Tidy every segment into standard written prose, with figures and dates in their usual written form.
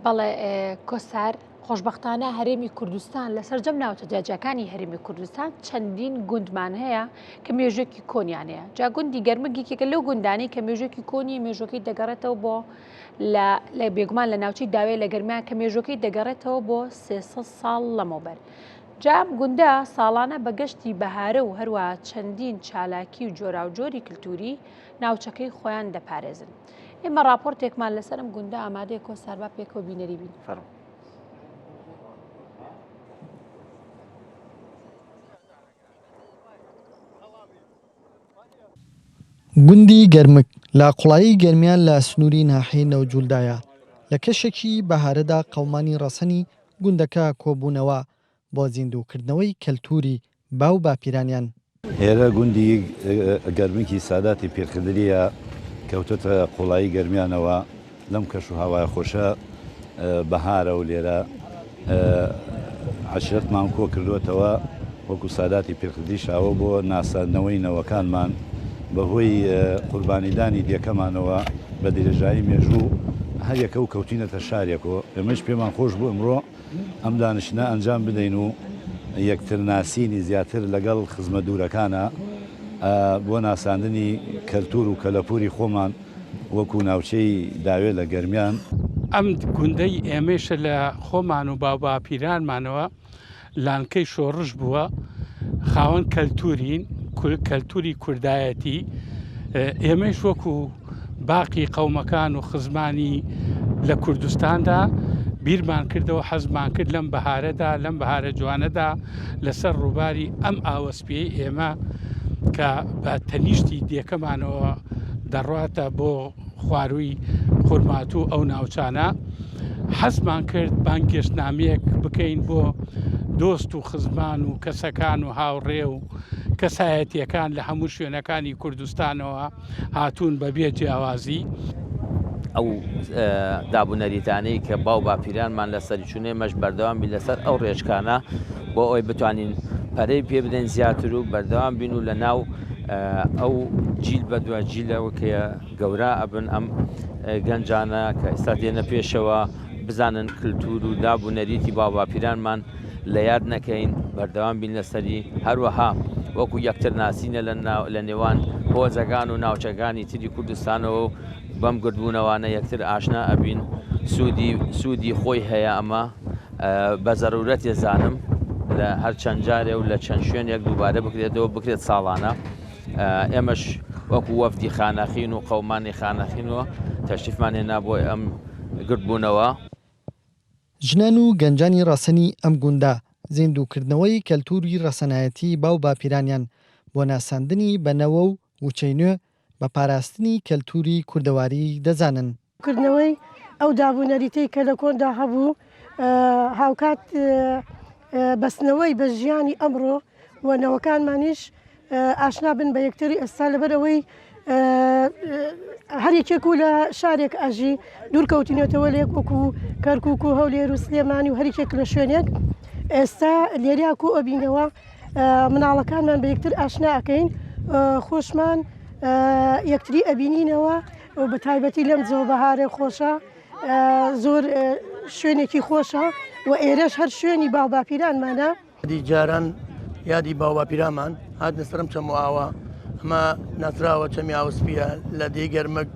بەڵێ کۆسار، خۆشبەختانە هەرێمی کوردستان لە سەرجەم ناوچە جیاجیاکانی هەرێمی کوردستان چەندین گوندمان هەیە کە مێژوێکی کۆنیان هەیە جا گوندی گەرمک یەکێکە لەو گوندانەی کە مێژوێکی کۆنی مێژوەکەی دەگەڕێتەوە بۆ لە بێگومان لە ناوچەی داوێ لە گەرمیان کە مێژوەکەی دەگەڕێتەوە بۆ 300 ساڵ لەمەوبەر. جا ئەم گوندە ساڵانە بە گەشتی بەهارە و هەروە چەندین چالاکی و جۆراوجۆری کللتوری ناوچەکەی خۆیان دەپارێزن. ئێمە ڕاپۆرتێکمان لەسەر ئەم گوندە ئامادەیە کۆسار با پێکەوە بینەری بین. فەرموو. گوندی گەرمک لە قوڵایی گەرمیان لە سنووری ناحیەی نەوجولدایە، لە کەشێکی بەهارەدا قەومانی ڕەسەنی گوندەکە کۆبوونەوە بۆ زیندووکردنەوەی کەلتووری باو باپیرانیان. ئێرە گوندی گەرمکی ساداتی پیرخدرییە، کەوتۆتە قوڵایی گەرمیانەوە، لەم کەش و هەوایە خۆشە بەهارە و لێرە عەشرەتمان کۆ کردووەتەوە وەکو ساداتی پیرخدری شاوە بۆ ناساندنەوەی نەوەکانمان بەهۆی قوربانیدانی دێکەمانەوە بە درێژایی مێژوو هەریەکە و کەوتینەتە شارێک و ئێمەش پێمان خۆش بوو ئەمڕۆ ئەم دانیشتنە ئەنجام بدەین و یەکترناسینی زیاتر لەگەڵ خزمە دوورەکانە بۆ ناساندنی کەلتور و کەلەپوری خۆمان وەکو ناوچەی داوێ لە گەرمیان. ئەم گوندەی ئێمەیشە لە خۆمان و باوباپیرانمانەوە لانکەی شۆڕش بووە، خاوەن کەلتورین، کەلتوری کوردایەتی، ئێمەیش وەکو باقی قەومەکان و خزمانی لە کوردستاندا بیرمان کردەوە حەزمان کرد لەم بەهارەدا لەم بەهارە جوانەدا لەسەر ڕووباری ئەم ئاوە سپیەی ئێمە کە بە تەنیشتی دێکەمانەوە دەڕواتە بۆ خوارووی خورماتوو ئەو ناوچانە حەزمان کرد بانگێشتنامەیەک بکەین بۆ دۆست و خزمان و کەسەکان و هاوڕێ و کەسایەتیەکان لە هەموو شوێنەکانی کوردستانەوە هاتوون بە بێ جیاوازی. ئەو داب و نەریتانەی کە باو باپیرانمان لەسەری چوون ئێمەش بەردەوام بین لەسەر ئەو ڕێچکانە بۆ ئەوەی بتوانین پەرەی پێ بدەین زیاتر و بەردەوام بین و لە ناو ئەو جیل بە دوا جیلەوە کە گەورە ئەبن ئەم گەنجانە کە ئێستا دێنە پێشەوە بزانن کللتور و داب و نەریتی باوباپیرانمان لە یاد نەکەین بەردەوام بین لەسەری هەروەها وەکو یەکتر ناسینە لە نێوان هۆزەکان و ناوچەکانی تری کوردستانەوە و بەم گردبوونەوانە یەکتر ئاشنا ئەبین سوودی سوودی خۆی هەیە ئەمە بە زەرورەتێ زانم لە هەر چەند جارێ و لە چەند شوێنێک دووبارە بکرێتەوە بکرێت ساڵانە ئێمەش وەکو وەفدی خانەقین و قەومانی خانەقین و تەشریفمان هێنا بۆ ئەم گردبوونەوە. ژنان و گەنجانی ڕەسەنی ئەم گوندە، زیندووکردنەوەی کەلتووری ڕەسەنایەتی باو باپیرانیان بۆ ناساندنی بە نەوە و وچەی نوێ بە پاراستنی کەلتووری کوردەواری دەزانن. کردنەوەی ئەو داب و نەریتەی کە لە کۆندا هەبوو، هاوکات بەستنەوەی بە ژیانی ئەمڕۆ و نەوەکانمانیش ئاشنا بن بە یەکتری ئێستا لەبەر ئەوەی هەر یەکێک و لە شارێک ئەژی دوورکەوتینێتەوە لە یەک وەکو کەرکک و هەولێر و سلێمانی و هەریکێک لە شوێنێک ئێستا لێریا کۆ ئەبینەوە مناڵەکانمان بە یەکتر ئاشنا ئەکەین خۆشمان یەکتری ئەبینینەوە و بە تایبەتی لەم جەو بەهارە خۆشە زۆر شوێنێکی خۆشە و ئێرەش هەر شوێنی باوباپیرانمانە. یادی جاران یادی باوباپیرانمان هاتنە سەر ئەم چەم و ئاوە ئەمە ناسراوە چەمی ئاوسپیە لە دێی گەرمک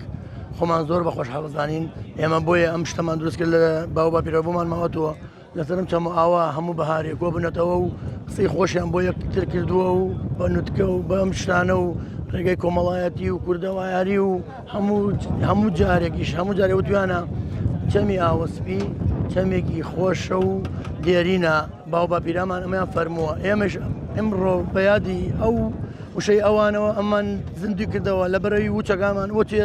خۆمان زۆر بە خۆشحاڵ زانین ئێمە بۆیە ئەم شتەمان دروست کرد لە باوباپیرە بۆمان ماوەتەوە لەسەر ئەم چەم و ئاوە هەموو بەهارێک کۆبوونەتەوە و قسەی خۆشیان بۆ یەکتر کردووە و بە نوتکە و بەم شتانە و ڕێگەی کۆمەڵایەتی و کوردەواری و هەموو هەموو جارێکیش هەموو جارێ وتویانە چەمی ئاوەسپی چەمێکی خۆشە و دێرینە باو باپیرامان ئەمەیان فەرمووە ئێمەش ئمڕۆ بە یادی ئەو وشەی ئەوانەوە ئەمان زیندوی کردەوە لە بەرەوی وچەکانمان وچێ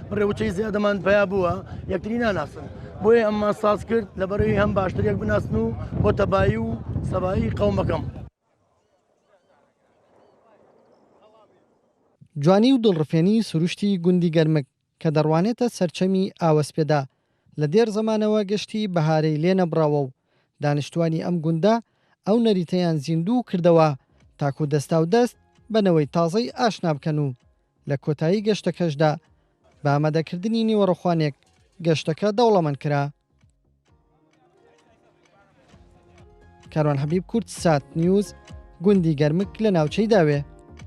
بڕێ وچەی زیادەمان پیا بووە یەکتری ناناسن بۆیە ئەممان ساز کرد لە بەرەوی هەم باشتر یەک بناسن و بۆ تەبایی و سەبایی قەومەکەم. جوانی و دڵڕفێنی سروشتی گوندی گەرمک کە دەڕوانێتە سەر چەمی ئاوەسپێدا، لە دێر زەمانەوە گەشتی بەهارەی لێ نەبڕاوە و دانیشتووانی ئەم گوندە ئەو نەریتەیان زیندوو کردەوە تاکوو دەستاودەست بە نەوەی تازەی ئاشنا بکەن و لە کۆتایی گەشتەکەشدا بە ئامادەکردنی نیوەڕۆخوانێک گەشتەکە دەوڵەمەند کرا. کاروان حەبیب، کوردسات نیوز، گوندی گەرمک لە ناوچەی داوێ.